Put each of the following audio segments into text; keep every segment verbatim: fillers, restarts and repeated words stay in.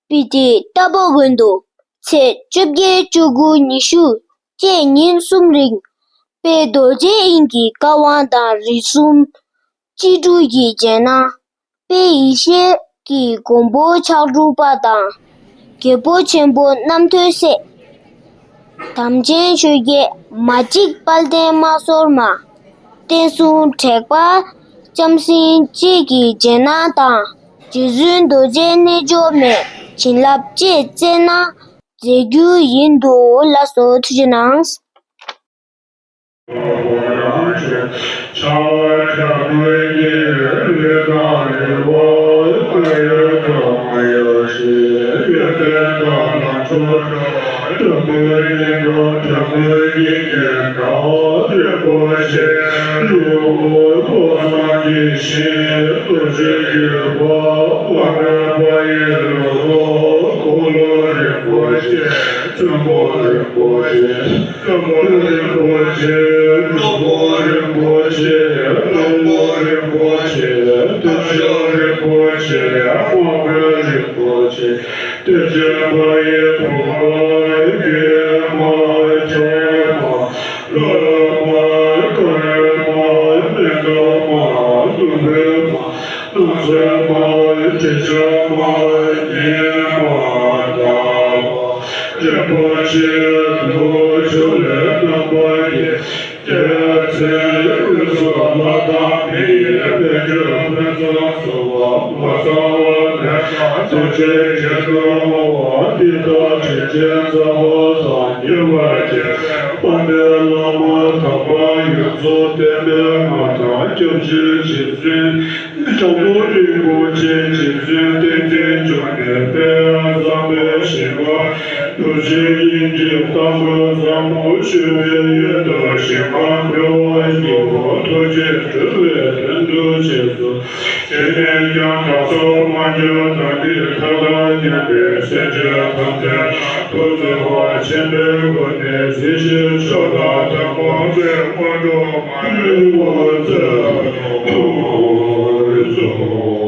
སྤི་ཏི་རྟ་ཕོ་དགོན་དུ་ཚེས་བཅོ་བརྒྱད་བཅུ་དགུ་ཉི་ཤུ་བཅས་ཉིན་གསུམ་རིང་དཔལ་རྡོ་རྗེ་དབྱིངས་ཀྱི་བཀའ་དབང་དང་རིགས་གསུམ་སྤྱི་སྒྲུབ་ཀྱི་རྗེས་གནང་། དཔལ་ཡེ་ཤེས་ཀྱི་མགོན་པོ་ཕྱག་དྲུག་པ་དང་། རྒྱལ་པོ་ཆེན་པོ་རྣམ་ཐོས་སྲས། དམ་ཅན་ཆོས་རྒྱལ་མ་གཅིག་དཔལ་ལྡན་དམག་ཟོར་མ། བསྟན་སྲུང་དྲེགས་པ་ལྕམ་སྲིང་བཅས་ཀྱི་རྗེས་གནང་དང་། རྗེ་བཙུན་རྡོ་རྗེ་རྣལ་འབྱོར་མའི་བྱིན་རླབས་བཅས་སྩལ་གནང་མཛད་རྒྱུ་ཡིན་འདུག་ལགས་སོ། ཐུགས་རྗེ་གནང་། བཙུན་མོ་རིན་པོ་ཆེ། བཙུན་མོ་རིན་པོ་ཆེ། ནོར་བུ་རིན་པོ་ཆེ། ནོར་བུ་རིན་པོ་ཆེ། ནོར་བུ་རིན་པོ་ཆེ། སྟོབས་ཤུགས་རིན་པོ་ཆེ། དམག་དཔོན་རིན་པོ་ཆེ། གཏེར་ཆེན་དཔལ་ཡེ་བུམ་པ། རྒྱལ་མ་ཆེན་མ། ལྷ་མ། ཀ་ར་མ། མེ་ཏོག་མ། ལུས་འཕེལ་མ། སྣང་ཚད་མ། དྲི་ཆབ་མ། ཉི་མ་ཟླ་བ། རིན་པོ་ཆེ་ལུ་ཆུ་ལས་རྣམ་པར་རྒྱལ། རྒྱལ་ཚེ་ཀུན་སོགས་ལྷ་དང་མི་ཡི་དཔལ་འབྱོར་ཕུན་སུམ་ཚོགས་པ། མ་ཚང་བ་མེད་པ། རྡོ་རྗེ་གེ་སར་འོང་བ། འདི་དག་དྲིན་ཅན་རྩ་བ་དང་ཉེ་བར་མཇལ། དཔལ་ལྡན་བླ་མ་དམ་པ་ཡོངས་རྫོགས་བསྟན་པའི་མངའ་ཐང་སྐྱབས་རྗེ་རྗེ་བཙུན་འཇམ་མགོན་རིན་པོ་ཆེ། རྗེ་བཙུན་བསྟན་འཛིན་འབྱུང་གནས་དཔལ་བཟང་པོའི་ཞིང་ཁམས། རྡོ་རྗེ་དབྱིངས་ཀྱི་རྟ་མགོ་བཟང་པོ་སྤྱོད་པའི་ཡུལ་དུ་ཞིང་ཁམས་འཕེལ་བར་འགྱུར་བ། ཐུགས་རྗེས་སྒྲུབ་པའི་དོན་དུ་བྱས་སོ། དེ་ནས་ཀྱང་བདག་སོགས་མ་གྱུར་ནམ་མཁའི་མཐའ་དང་མཉམ་པའི་སེམས་ཅན་ཐམས་ཅད་ཐུགས་བརྩེ་བ་ཆེན་པོའི་སྒོ་ནས་གཟིགས་ཤིང་མཆོག་དང་ཐུན་མོང་བའི་སྔོན་འགྲོ་མ་ལུས་པ་མཛད་དུ་གསོལ།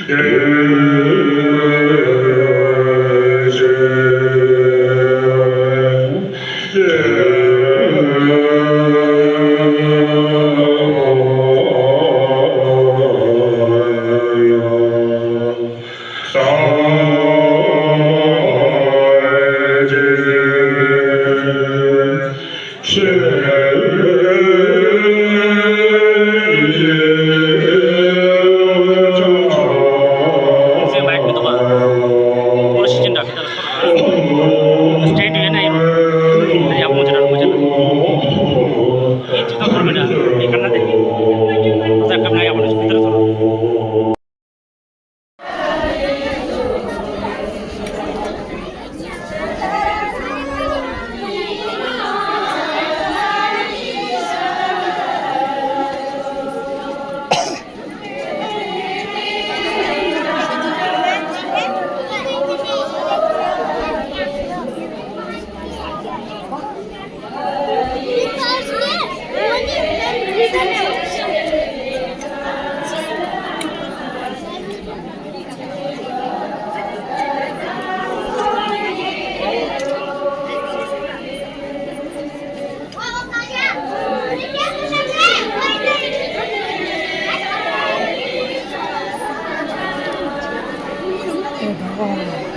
ཨེ་བ་བ།